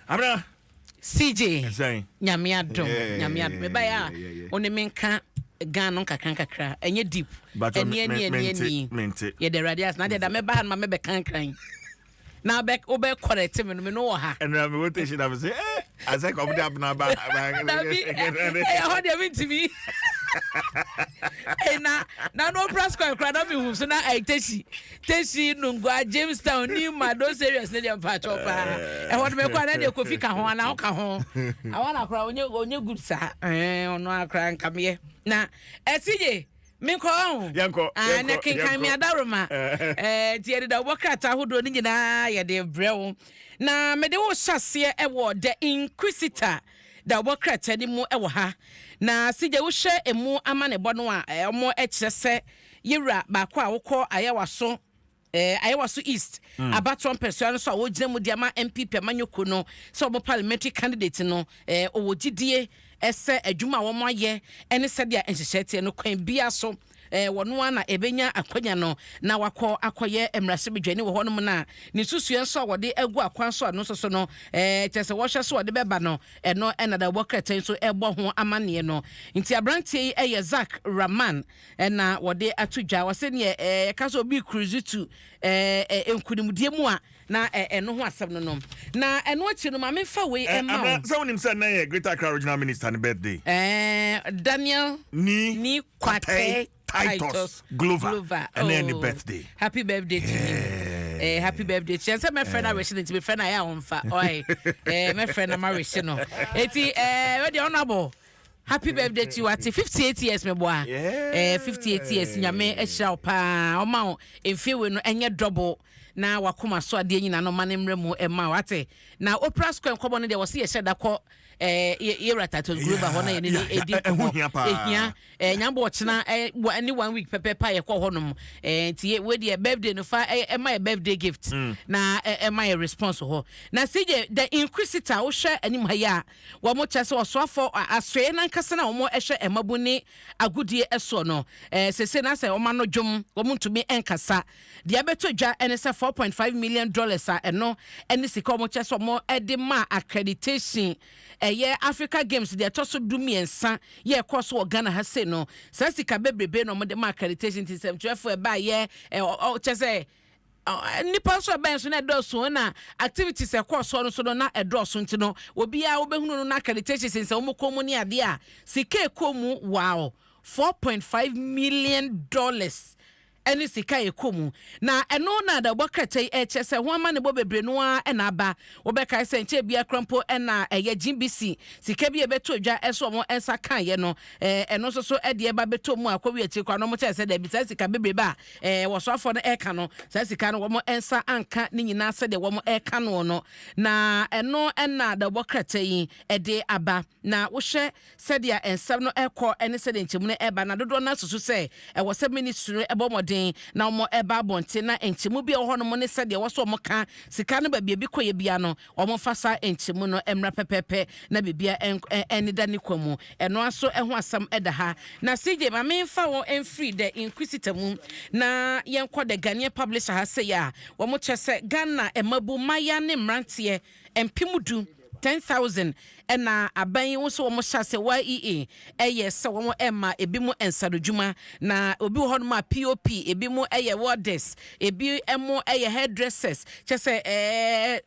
Abena. CJ. Ɛsɛn. Nyame adom. Nyame adom. Ɛbaeɛ a wo ne me nka Ghana no nkakra nkakra. Ɛnyɛ deep. Ɛni ɛni ɛni ɛni. Mente. Yɛda Awurade ase. Na deɛ da mɛba ha no ma mɛbɛka nkran. Na wobɛ wobɛ correct me no me no wɔ ha. Ɛnna mi rotation na mi sɛ eh asɛ kɔm de abena ba. Dabi ɛyɛ hɔ deɛ mi ntumi. Na na no Opera Square kora na mi hu so na ɛyɛ Teshi. Teshie, Nungua, Jamestown, Nima, those areas ne deɛ mpakyɛw paa. Ɛhɔ no mekɔ a na deɛ Kofi ka ho anaa woka ho. Awa na koraa onye onye good saa. Ɛɛ ɔno akora nka meyɛ. Na ɛsigye menkɔ ɔho. Yɛnkɔ Ah, yɛnkɔ na kenkan me yɛnkɔ. adaworoma. Ɛɛ nti yɛde dawubɔ krataa ahodoɔ no nyinaa yɛde brɛ wo. Na mede wo hyɛ aseɛ ɛwɔ The Inquisitor dawubɔ krataa no mu ɛwɔ ha. Na sigye wohwɛ emu amanebɔ no a wɔn kyerɛ sɛ Yewura baako a wokɔ Ayawaso eh, Ayawaso East abatoɔ mpɛsoa no so a wɔgyina mu de ama NPP amanyɔkuo no sɛ wɔn parliamentary candidate no eh, ɔwɔ gyidie eh, sɛ adwuma a wɔn ayɛ ne sɛdeɛ nhyehyɛɛ teɛ no kwan biara so eh, wɔn ara na ɛbɛnya akwanya no na wakɔ akɔyɛ mmarahyɛbadwani wɔ hɔnom no a ne nsusuiɛ nso a wɔde agu akwan so a no nso so no eh, kyerɛ sɛ wɔhwɛ so wɔde bɛba no ɛno ɛna da wɔbɔ krataa yi nso ɛbɔ ho amanneɛ no. Nti aberanteɛ yi ɛyɛ Zak Rahman na wɔde ato dwa. Wɔsɛ neɛ yɛka sɛ obi cruise to nkunimdie mu a na ɛno ho asɛm no no. Na ɛno akyi no ma memfa wei mma wo. Sɛ wonim sɛ nnɛ yɛ Greater Accra Regional Minister ne birthday. Daniel Nii Nii Kwatey Kwatey Titus Glover ɛnɛ yɛ ne birthday. Happy birthday to him. Eh, happy birthday to him. Sɛ mɛfrɛ no awɛhye no nti mefrɛ no ayɛ a ɔmfa. Ɔe. Eh, mɛfrɛ no mawɛhye no. Eti eh, wedeɛ honorable. Happy birthday to you ate 58 years meboa eh 58 years nyame ahyira wo paa ɔma wo mfie wei no ɛnyɛ double na wakoma so adeɛ nyina no ma ne mmerɛ mu ɛma wo ate na Opera Square nkɔmɔ no deɛ wɔse yɛhyɛ da kɔ eh yɛwura Titus Glover hɔ na yɛne ne ɛdi nkɔmɔ ɛhia eh nyambɔ ɔkyena eh ne one week pɛpɛpɛ a yɛkɔ hɔ nom eh nti wei deɛ birthday no fa ɛma yɛ birthday gift na ɛma yɛ response hɔ na CJ the Inquisitor wohwɛ anim ha yi a Wɔkyerɛ sɛ ɔsoafo asoɛeɛ no ankasa no a wɔhwɛ mmabun ne agodie soɔ no, seesei no asɛ wɔn ano dwom, wɔntumi nkasa. Deɛ abɛtɔ dwa ne sɛ $4.5 million a ɛno ne sika a wɔkyerɛ sɛ wɔde maa accreditation ɛyɛ Africa Games deɛ ɛtɔ so 13 yɛ ɛkɔɔ so wɔ Ghana ha sei no, saa sika bebrebe na wɔde maa accreditation nti nsɛmtwerɛfoɔ ɛbaeɛ kyerɛ sɛ Nnipa nso a ɛbɛn so na ɛdɔɔso na activities a ɛkɔɔ soɔ no nso no na ɛdɔɔso nti no obiara wobɛhunu no na accreditation sensɛn wɔn kɔn mu ne adeɛ a sika ɛkɔ mu, wow, $4.5 million ɛne sika a ɛkɔ mu. Na ɛno na adawubɔ krataa yi ɛkyerɛ sɛ ho amanebɔ bebree no ara ɛna aba. Wobɛkae sɛ nkyɛn biara koraa mpo ɛna ɛyɛ GBC sika bi a ɛbɛtɔ dwa ɛso wɔn nsa kaeɛ no, ɛno nso so ɛde ɛba bɛtɔ mu a kɔwie akyiri koraa no wɔn kyerɛ sɛ daabi, saa sika bebrebe a wɔsoafoɔ no ɛreka no, saa sika no wɔn nsa anka ne nyinaa sɛdeɛ wɔn ɛreka noɔ no. Na ɛno na dawubɔ krataa yi ɛde aba. Na wohwɛ sɛdeɛ nsɛm no ɛrekɔ ne sɛdeɛ nkyɛmu no ɛreba, na dodoɔ no ara susu sɛ ɛwɔ sɛ ministry no ɛbɔ mmɔden na wɔn ɛba abɔnten na nkyɛmu bi a ɛwɔ hɔnom ne sɛdeɛ ɛwɔ sɛ wɔn ka sika no baabi a ebi kɔeɛ biara no, wɔmfa saa nkyɛmu no mmra pɛpɛɛpɛ na biribiara ɛnneda ne kwan mu. Ɛno ara nso ho asɛm da ha. Na CJ, ma memfa wo mfiri The Inquisitor mu na yɛnkɔ The Ghanaian Publisher ha sei a wɔkyerɛ sɛ Ghana mmabu, mmayewa ne mmeranteɛ 10,000, 10,000, ɛna aban yi nso wɔn hyɛ ase YEA ɛyɛ sɛ wɔn ɛma ebi mo nsadodwuma na obi wɔ hɔnom a POP, ebi mo ɛyɛ welders, ebi mo ɛyɛ hairdressers, kyɛ sɛ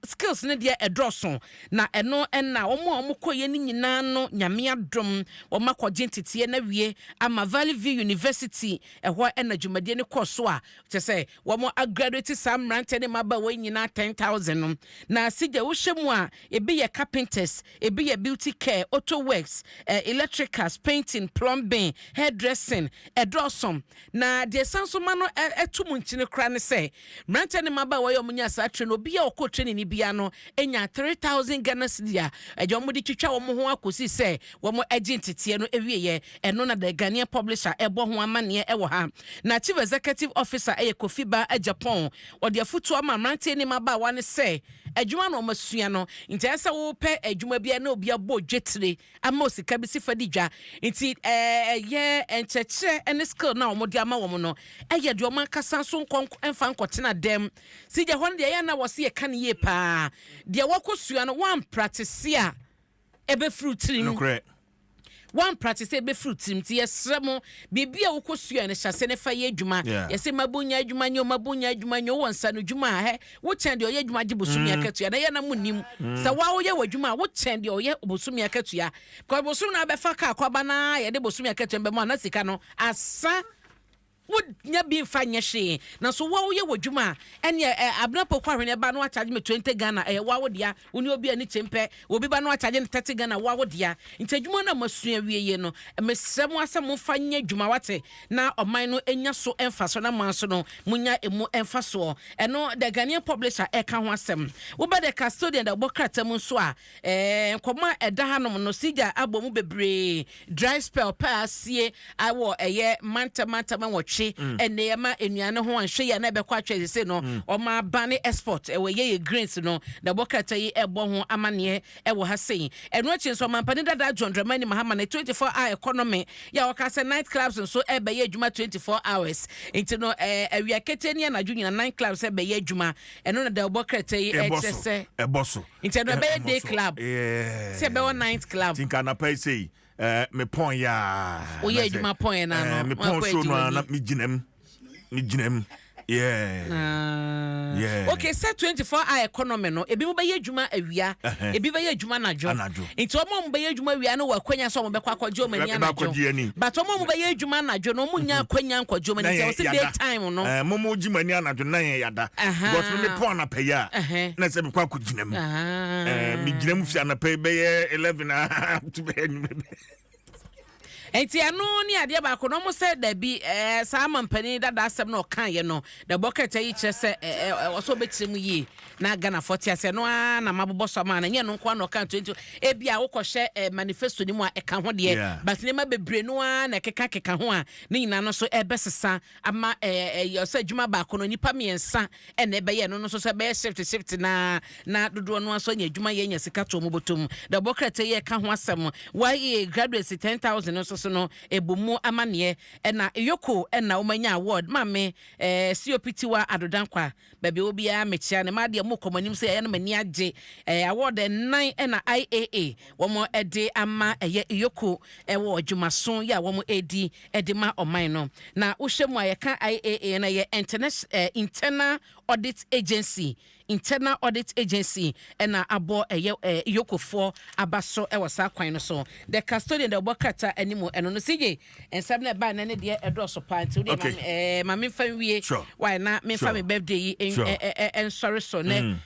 skills no deɛ ɛdɔɔso. Na ɛno ɛna wɔn a wɔn kɔyɛ no nyinaa no, Nyame adom, wɔn akɔgye nteteɛ no awie ama Valley View University. Ɛhɔ ɛna dwumadie no kɔɔ so a kyɛ sɛ wɔn agraduate saa mmeranteɛ ne mmabaawa yi nyinaa 10,000 no. Na sigya wohyɛ mu a, ebi yɛ carpenters, ebi yɛ beauty care, auto works, electricals, painting, plumbing, hairdressing, ɛdɔɔso. Na deɛ ɛsan so ma no ɛto mu nkyene koraa ne sɛ mmeranteɛ ne mmabaawa yi a wɔnya saa train no, obi a ɔkɔ training no biara no nya 3,000 Ghana cedi a ɛgya wɔn de twitwa wɔn ho akɔsi sɛ wɔn agye nteteɛ no awieɛ. Ɛno na The Ghanaian Publisher ɛbɔ ho amanneɛ ɛwɔ ha. Na Chief Executive Officer ɛyɛ Kofi Ba Agyapong, ɔde afotuo ama mmeranteɛ ne mmabaawa no sɛ Adwuma na ɔmasua no, nti ɛsɛ sɛ wopɛ adwuma bi a na obi abɔ dwetire ama sika bi si fa di dwa. Nti ɛyɛ nkyerɛkyerɛ ne skill na wɔde ama wɔn no, ɛyɛ deɛ wɔn ankasa nso nkɔ mfa nkɔtena dɛm si gya hɔ no deɛ, ɛyɛ na wɔsi yɛ ka no yie paa. Deɛ wɔkɔ sua no, wɔn practice a, ɛbɛfiri tirim. Wɔn practice ɛbɛfiri tirim. Nti yɛsrɛ mo, biribi a wokɔ sua no, hyɛ ase ne fa yɛ adwuma. Yɛsɛ mabu nya adwuma nyɛ o, mabu nya adwuma nyɛ o. Wɔ nsa no adwuma a hɛ, wokyɛn deɛ ɔyɛ adwuma gye bosomi akatua na yɛ na mo nim sɛ waa woyɛ wɔ adwuma a, wokyɛn deɛ ɔyɛ bosomi akatua, because bosomi na abɛfa kaa kɔba na yɛde bosomi akatua bɛmu a, na sika no asa, wonya bi mfa nyɛ hwee. Na so wa woyɛ wɔ adwuma a, ɛneɛ Abena Poko Ahwene ba no akyagye me 20 Ghana, ɛyɛ wa wo dea. Wo ne obi a ne kyɛm pɛ obi ba no akyagye no 30 Ghana, wa wo dea. Nti adwuma no a masua wie yie no, mesrɛ mo asɛ momfa nyɛ adwuma, wate, na ɔman no nya so mfa so na mo nso no monya emu mfa soɔ. Ɛno The Ghanaian Publisher ɛka ho asɛm. Wobɛ The Custodian da wɔbɔ krataa mu nso a, nkɔmɔ a ɛda hanom no, sigya abɔ mu bebree. Dry spell pɛ asie awɔ ɛyɛ mantam mantam 8. Ɛnɛ ɛma nnuane ho anhwɛ yi a, na ɛbɛkɔ atwa sese no ɔma aba ne export ɛwɔ ɛyɛ yɛ grains no na ɛbɔ krataa yi ɛbɔ ho amanneɛ ɛwɔ ha sei. Ɛno akyi nso, ɔmampanin dada John Dramani Mahama ne 24 hour economy yɛ a wɔka sɛ night clubs nso ɛbɛyɛ adwuma 24 hours. Nti no awia kete ne anadwo nyina night clubs ɛbɛyɛ adwuma. Ɛno na da ɛbɔ krataa yi ɛbɔ ɛkyerɛ so sɛ ɛbɔ so. Nti ɛno ɛbɛyɛ day ɛbɔ so. club sɛ ɛbɛwɔ night club. Nti nka anapa yi sei me pɔn yaa. Woyɛ adwuma pɔn yɛ n'ano, me pɔn wakɔ show no agye a, na w'ani. me gyina mu, yeah. Ah. Yeah. Okay, sɛ 24 hour economy no, ebi mo bɛyɛ adwuma awia, ebi bɛyɛ adwuma anadwo. Anadwo. Nti ɔmo a ɔmo bɛyɛ adwuma awia no wɔ akwanya sɛ ɔmo bɛkɔ akɔgye ɔmo ani Bɛkɔ akɔgye ani. anadwo, but ɔmo a ɔmo bɛyɛ adwuma anadwo no, ɔmo nya akwanya nkɔgye ɔmo ani. Nti ɛwɔ sɛ day time no. Mo mo gye mo ani anadwo na yɛn yada because me pɔn anapa yi a, na sɛ mekɔ akɔ gyina mu. Me gyina mu fi anapa yi bɛyɛ 11 a to bɛyɛ anwummerɛ. Nti ɛno ne adeɛ baako na ɔmo sɛ dabi, saa ama mpanin dada asɛm na ɔkaeɛ no na ɛbɔ krataa yi kyerɛ sɛ ɛɛ ɛwɔ sɛ ɔbɛkyerɛ mu yie na Ghanafoɔ te ase. Ɛno ara na mabobɔ so ama no. Nyɛ no nko ara na ɔka 20 ebi a wokɔhyɛ manifesto no mu a ɛka ho deɛ, but nneɛma bebree no ara na ɛkeka keka ho a ne nyinaa no nso ɛbɛsesa ama ɛɛ ɛyɛ sɛ adwuma baako no, nipa mmiɛnsa ɛna ɛbɛyɛ no nso sɛ ɛbɛyɛ shift shift na dodoɔ no nso anya adwuma yɛ anya sika to ɔmo bɔtɔm. Da bɔ krataa yi ɛka ho asɛm. Wɔayɛ graduates 10,000 nso so no, ɛbɔ mu amanneɛ. Ɛna EOCO ɛna wɔn award maame COP Tiwa Adodankwa, baabi a obiara mekyia ne maa deɛ mo kɔ mo anim sɛ ɛyɛ no m'ani agye. Award ɛnan ɛna IAA wɔn ɛde ama ɛyɛ EOCO ɛwɔ adwumaso yɛ a wɔn ɛdi ɛde ma ɔman no. Na wohyɛ mu a, yɛka IAA no, ɛyɛ Internal Audit Agency. Internal Audit Agency ɛna abɔ ɛyɛ EOCOfoɔ aba so ɛwɔ saa kwan no so. The Custodian de ɔbɔ krataa anim ɛno no sigye nsɛm na ɛbaa n'ani deɛ ɛdɔɔso paa, nti wodeɛ maame memfa nwie. Why na memfa me birthday yi nsɔre so nɛ.